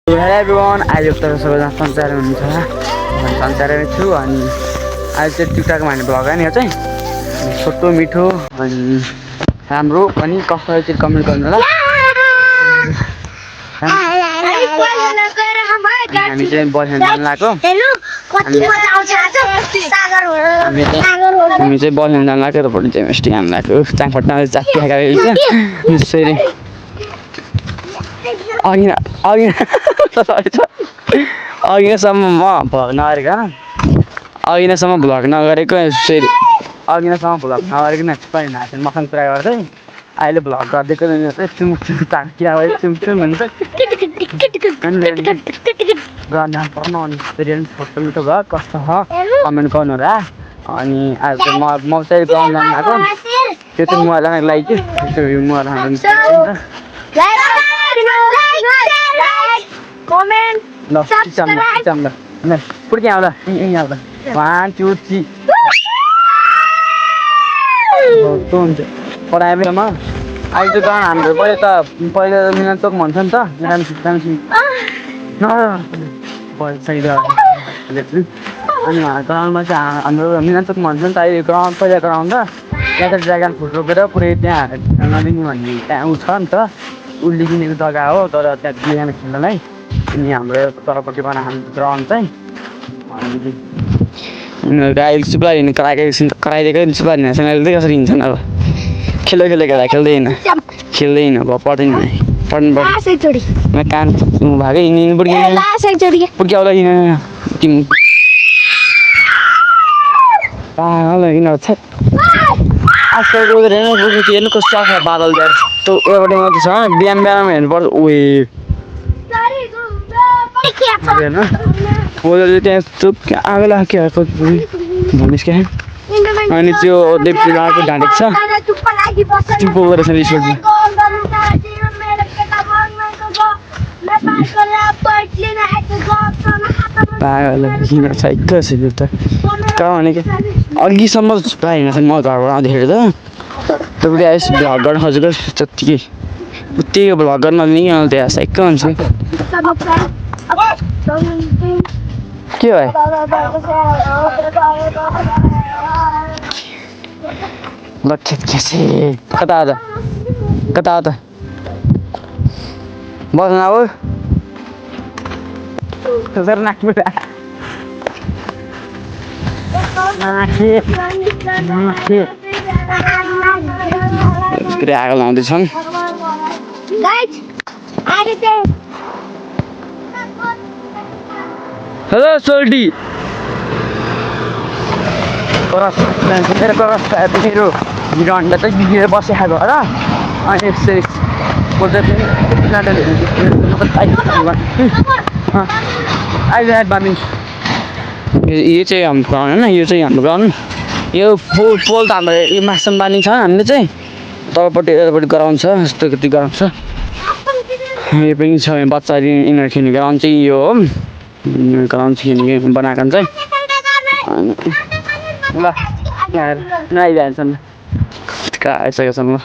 Hello everyone, अहिले त सबैजना सञ्चार हुनुहुन्छ। म सञ्चारमै छु अनि अहिले चाहिँ टिकटकमा हाने भ्लग नि यो चाहिँ छोटो मिठो अनि राम्रो पनि कस्तो चाहिँ कमेन्ट गर्नु होला। हामी चाहिँ बस्न जानु लाग्यो। हामी चाहिँ बस्न जानु लाग्यो र भोलि चाहिँ यस्तो हान्नु लाग्यो। चाङपट्टा चाप्टी खाएको यसरी अघिसम्म म भ्लग नगरेको अघिसम्म भ्लग नगरेको यसरी अघिसम्म भ्लग नगरेको पाइन हाँसेर मसँग कुरा गर्दै अहिले भ्लग गरिदिएको चुम्चुम हुन्छ गर्नु अनि फोटो मिठो भयो कस्तो छ कमेन्ट गर्नु होला। अनि आज चाहिँ म चाहिँ ग्राउन्ड जानु भएको त्यो चाहिँ म जानको लागि त्यो म ल पुर्के आउँदा आउँदा 1 2 3 हुन्छ पढाएमा अहिले चाहिँ हाम्रो पहिला मिलनचोक भन्छ नि त अनि ग्राउन्डमा चाहिँ हाम्रो मिलनचोक भन्छ नि त अहिले ग्राउन्ड पहिला ग्राउन्ड र त्यहाँ त ड्रागन फ्रुट रोपेर पुरै त्यहाँ नदिनु भन्ने त्यहाँ उ छ नि त उसले किनेको जग्गा हो तर त्यहाँ दिएन खेल्नलाई। अनि हाम्रो तलपट्टि बनाएको ग्राउन्ड चाहिँ अहिले सुपारी कराइदिएको सुपारीसँग अहिले कसरी हिँड्छन् अब खेलेको खेल्दैन अब पढ्दैन पढ्नु पर्छ कान भएको हिँड्नु पुर्क्याउला तिमी हिँड आजकल हेर्नु कस्तो छ बादल छ बिहान बिहानमा हेर्नुपर्छ उयो हेर्नु त्यहाँ आगो लाग्यो भनिस् क्या अनि त्यो देवको ढाँटेको छ चुप्पो गरेर भनेको अघिसम्म प्रायः हिँड्छ म घरबाट आउँदाखेरि त तपाईँले आइस भ्लग गर्न खोजेको जत्तिकै उत्तिकै भ्लग गर्न नि त्यहाँ साइक्क हुन्छ के भयो ल खेसे कता हो त बस्न अब नाक्नु आगो लाउँदैछन्। हेलो सोल्टी मेरो हिरो हन्डा चाहिँ बिग्रेर बसिखाएको हो र अनि यसरी यो चाहिँ हाम्रो ग्राउन्ड होइन यो चाहिँ हाम्रो ग्राउन्ड यो पोल त हाम्रो यो मासुम बानी छ हामीले चाहिँ तलपट्टि ग्राउन्ड छ यस्तो कति ग्राउन्ड छ यो पनि छ बच्चा यिनीहरू खेल्ने ग्राउन्ड चाहिँ यो हो ग्राउन्ड खेल्ने बनाएको चाहिँ ल आइहाल्छन् कहाँ आइसकेको छन् ल